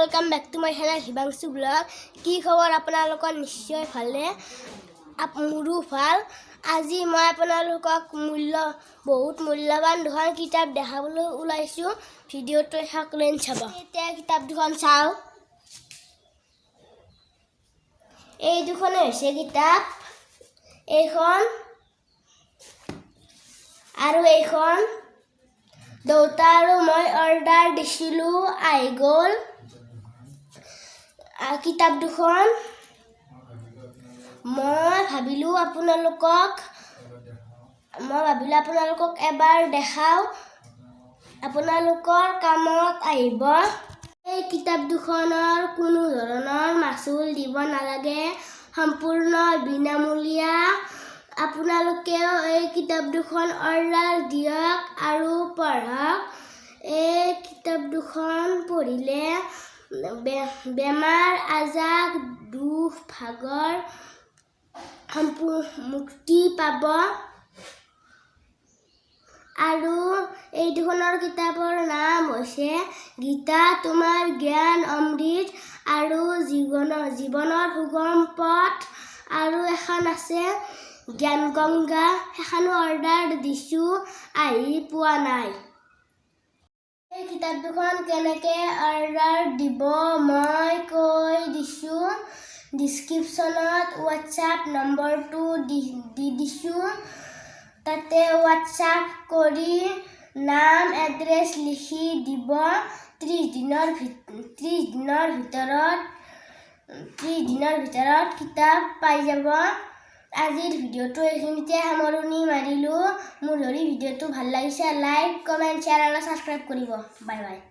Welcome back to my channel Himanshu Vlog. কি খবৰ আপোনালোকৰ? নিশ্চয় ভালে, মোৰো ভাল। আজি মই আপোনালোকক বহুত মূল্যৱান দুখন কিতাপ দেখাবলৈ ওলাইছোঁ। ভিডিঅ'টো সকলোৱে চাব। এতিয়া কিতাপ দুখন চাওঁ। এই দুখনে হৈছে কিতাপ, এইখন আৰু এইখন। দেউতা আৰু মই অৰ্ডাৰ দিছিলোঁ, আহি গ'ল কিতাপ দুখন। মই ভাবিলোঁ আপোনালোকক এবাৰ দেখাওঁ, আপোনালোকৰ কামত আহিব। এই কিতাপ দুখনৰ কোনো ধৰণৰ মাচুল দিব নালাগে, সম্পূৰ্ণ বিনামূলীয়া। আপোনালোকেও এই কিতাপ দুখন অৰ্ডাৰ দিয়ক আৰু পঢ়ক। এই কিতাপ দুখন পঢ়িলে বেমাৰ আজাৰ, দুখ ভাগৰ মুক্তি পাব। আৰু এই দুখনৰ কিতাপৰ নাম হৈছে গীতা তোমাৰ জ্ঞান অমৃত আৰু জীৱনৰ সুগম পথ। আৰু এখন আছে জ্ঞান গংগা, সেইখনো অৰ্ডাৰ দিছোঁ, আহি পোৱা নাই। এই কিতাপ দুখন কেনেকৈ অৰ্ডাৰ দিব মই কৈ দিছোঁ। ডিছক্ৰিপশ্যনত হোৱাটছআপ নম্বৰটো দি দি দিছোঁ। তাতে হোৱাটছআপ কৰি নাম, এড্ৰেছ লিখি দিব। 30 দিনৰ ভিতৰত কিতাপ পাই যাব। আজিৰ ভিডিঅ'টো এইখিনিতে সামৰণি মাৰিলোঁ। মোৰ যদি ভিডিঅ'টো ভাল লাগিছে, লাইক, কমেণ্ট, শ্বেয়াৰ আৰু ছাবস্ক্ৰাইব কৰিব। Bye bye.